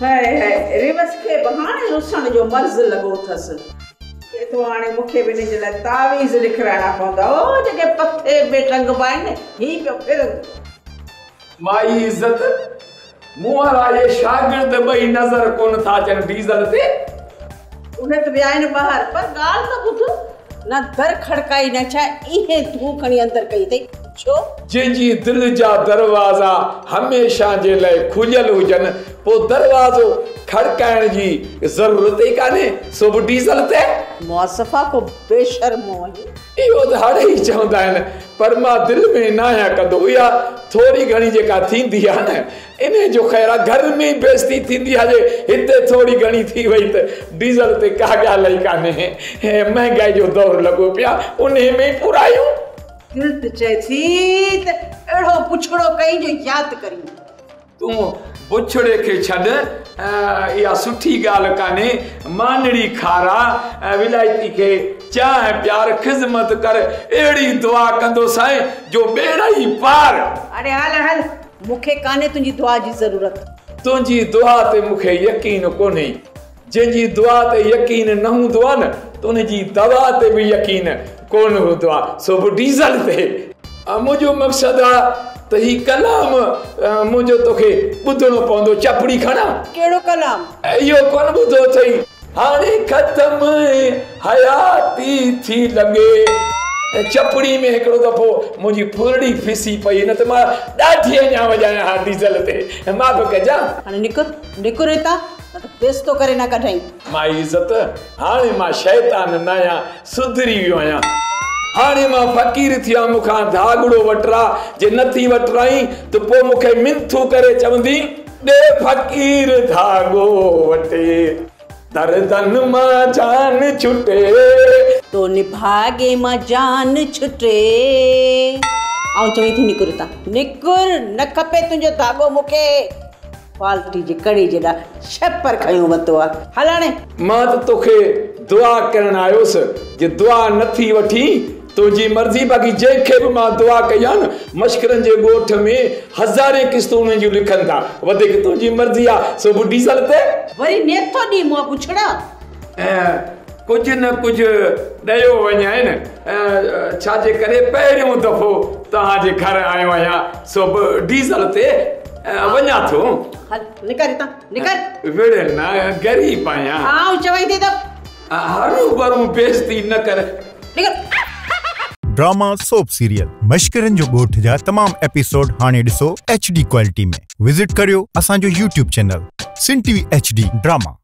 High high reverse کي به هاڻي رسڻ جو مرض لڳو اٿس. چئي ٿو هاڻي مون کي به انهن جي لاء تعويذ لکرائڻا پوندا. او جيڪي پٿي ۾ ٽنگبا آهن هي پيو ڦرندو. مائي عزت، مون وارا اهي شاگرد ٻئي نظر ڪونه ٿا اچن ڊيزل تي. اهي ته ويا آهن ٻاهر پر ڳالهه ته ٻڌ، نه در کڙڪائي نه ڇا ايئن ڌون کڻي اندر ڪئي اٿئي ڇو؟ جنهن جي دل جا دروازا هميشه جي لئه کليل هجن، پوء دروازو کڙڪائڻ جي ضرورت ئي ڪانهي، سو به ڊيزل تي. مواصفا ڪو بيشرمو آهين. اهو ته هڙئي چوندا آهن، پر مان دل ۾ ناهيان ڪندو. اها ٿوري گهڻي جيڪا ٿيندي آهي نه، انهيء جو خير آهي. گهر ۾ ئي بيعزتي ٿيندي آهي، جي هتي ٿوري گهڻي ٿي وئي ته ڊيزل تي ڪا ڳالهه ئي ڪانهي. مهنگائي جو دور لڳو پيو آهي، انهيء ۾ ئي پورايون. دل ته چئي ٿي ته اهڙو بڇڙو ڪئين جو ياد ڪرين. تون بڇڙي کي ڇڏ، اها سٺي ڳالهه ڪانهي. مانڙي کاراء، ولائتي کي چانهه پيار، خذمت ڪر، اهڙي دعا ڪندوسانء جو ٻيڙا ئي پار. اڙي هل هل، مون کي ڪانهي تنهنجي دعا جي ضرورت. تنهنجي دعا تي مون کي يقين ڪونهي. جنهن جي دعا تي يقين نه هوندو آهي نه ته ان جي دوا تي به يقين ڪونه هوندو آهي، سو به ڊيزل تي. منهنجو مقصد آ ته هي ڪلام منهنجو توکي ٻڌڻو پوندو، چپڙي کڻ. ڪهڙو ڪلام؟ اهو ڪونه ٻڌو اٿئي؟ هاڻي ختم حياتي ٿي لڳي. چپڙي ۾ هڪڙو دفعو منهنجي ڦرڙي ڦسي پئي، نه ته مان ڏاڍي اڃا وڄايان ها ڊيزل تي. معاف ڪجان. هاڻي نڪر، نڪر هتان، نه ته بيستو ڪري نه ڪڍئين. مائي عزت، هاڻي مان شيطان ناهيان، سڌري ويو آهيان. هاڻي مان فقير ٿي ويو آهيان، مون کان ڌاڳڙو وٽراء، جي نه ٿي وٽرائين ته پوء مون کي منٿون ڪري چوندين، ڏي فقير ڌاڳو وٽي، دردن مان جان ڇٽي. تو نڀاڳي مان جان ڇٽي. آئون چوين ٿي نڪر هتان، نڪر، نه کپي تنهنجو ڌاڳو مون کي. بالٽي جي ڪڙي جيڏا ڇپر کنيو وتو آ. هل هاڻي. مان ته توکي دعا ڪرڻ آيوس، جي دعا نه ٿي وٺين تنهنجي مرضي، باقي جنهن کي به مان دعا ڪئي آ نه، مشڪرن جي ڳوٺ ۾ هزارين قسطون انهن جون لکن ٿا، وڌيڪ تنهنجي مرضي آ، سو به ڊيزل تي. وري نيت ٿو ڏين مون بڇڙا. ڪجهه نه ڪجهه ڏيو وڃائين، ڇا جي ڪري پهريون دفعو توهان جي گهر آيو آهيان، سو به ڊيزل تي وڃان ٿو. هل نڪر هتان نڪر. وڙهه نه، غريب آهيان. آئون چوين ٿي ته. هروڀرو بيعزتي نه ڪر. نڪر. ڊراما سوپ سيريل مشڪرن جو ڳوٺ جا تمام ايپيسوڊ هاڻي ڏسو ايڇ ڊي ڪوالٽي ۾ وزٽ ڪريو اسان جو YouTube channel Sindh T V H D drama.